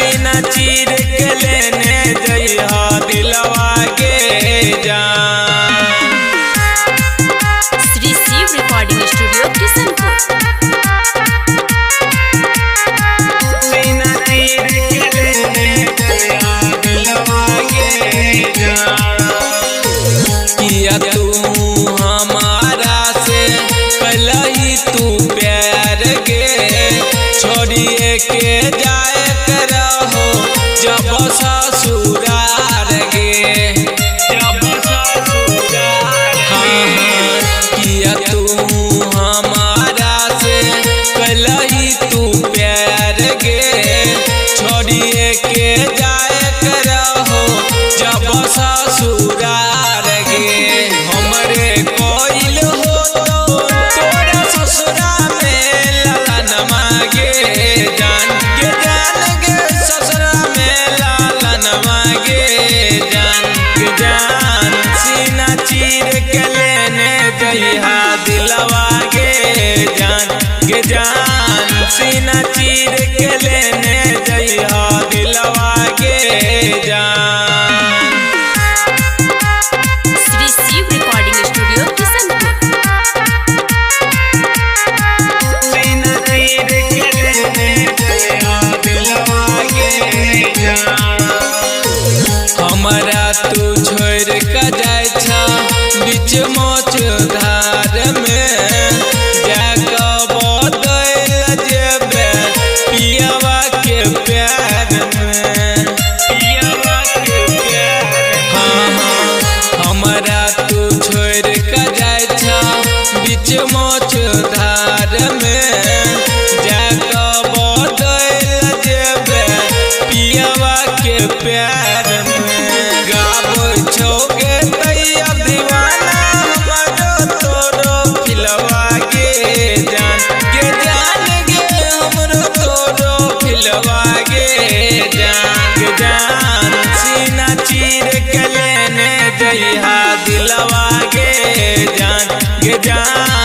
सीना चीर के लेने जइहा दिलवा गे जान। Shri Shiv recording studio Kishanpur. सीना चीर के लेने जइहा दिलवा गे जान। किया तू हमारा से कलही तू प्यार गे, छोड़िए के जाए रहो जब ससुरार गे, जब ससुरार। हाँ हाँ, किया तू हमारा से कलही तू प्यार गे, छोड़िए के जाए रहो जब ससुरार गे। हमरे कोइल हो तो तोरा ससुरा में लालन मागे जान, गे जान गे ससुरा में लालन मागे जान, गे जान। सीना चीर के लेने जइहा दिलवा गे जान, गे जान। सीना चीर के लेने जइहा दिलवा गे जान। Shri Shiv recording studio Kishanpur. सीना चीर के लेने जइहा दिलवा गे जान। हमरा तू छोड़ के जाय छा बीच मोच धार में, जाके बदल जेबे पियवा के प्यार में, पियवा के प्यार। हाँ हाँ, हमरा तू छोड़ के जाय छा बीच मोच धार में, जाके बदल जेबे पियवा के प्यार में। गाबै छौ गे तैया दीवाना हमरो तोरो फिलवा गे जान, गे जान गे हमरो तोरो फिलवा गे जान, गे जान। सीना चीर के लेने जइहा दिलवा गे जान, गे जान।